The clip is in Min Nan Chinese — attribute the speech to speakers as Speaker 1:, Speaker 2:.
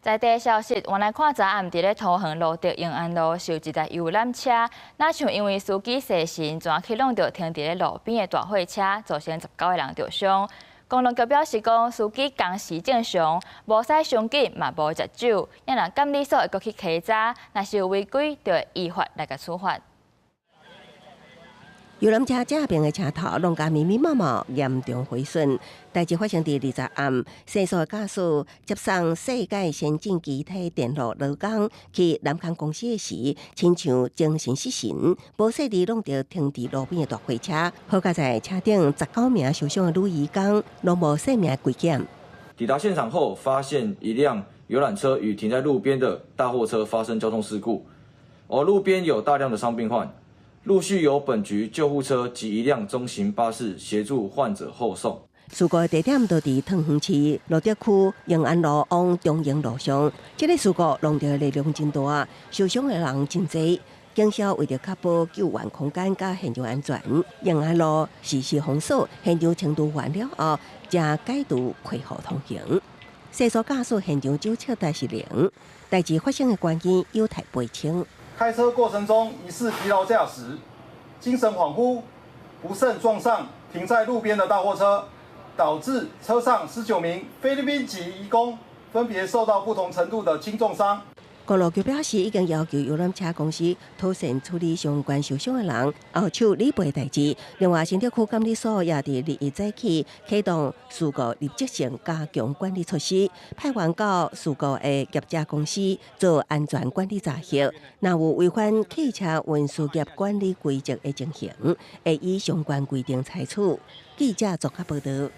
Speaker 1: 在地消息，原來看昨暗佇咧桃園蘆竹永安路受一台遊覽車，若像因為司機踅神，怎去挵著停佇咧路邊的大貨車，造成19個人著傷。公路局表示講，司機工時正常，無駛傷緊，嘛無食酒。若若監理所會閣去稽查，若是有違規，就會依法來共處罰。
Speaker 2: 遊覽車正邊的車頭挵共密密麻麻，嚴重毀損。代誌發生佇20暗，肇事駕駛接送世界先進機體電路勞工去南崁公司的時，親像精神失神，無細膩挵著停佇路邊的大貨車。好佳哉車頂19名受傷的女移工，攏無性命危險。
Speaker 3: 抵達現場後，發現一輛遊覽車與停在路邊的大貨車發生交通事故，而路邊有大量的傷病患。陸續由本局救護車及一輛中型巴士協助患者後送。
Speaker 2: 事故地點就佇桃園市蘆竹區永安路往中營路上，這个事故挵著力量真大，受傷的人真濟。警消為著確保救援空間佮現場安全，永安路實施封鎖，現場清除完了後，才解除開放通行。肇事駕駛現場酒測值是零，代誌發生的原因有待釐清。
Speaker 4: 開車過程中疑似疲勞駕駛，精神恍惚，不慎撞上停在路邊的大貨車，導致車上19名菲律賓籍移工分別受到不同程度的輕重傷。
Speaker 2: 公路局表示，已經要求遊覽車公司妥善處理相關受傷的人，後手理賠代誌。另外，新竹區監理所也佇21早起啟動事故立即性加強管理措施，派員到事故的業者公司做安全管理查核，若有違反汽車運輸業管理規則的情形，會依相關規定採取。記者綜合報導。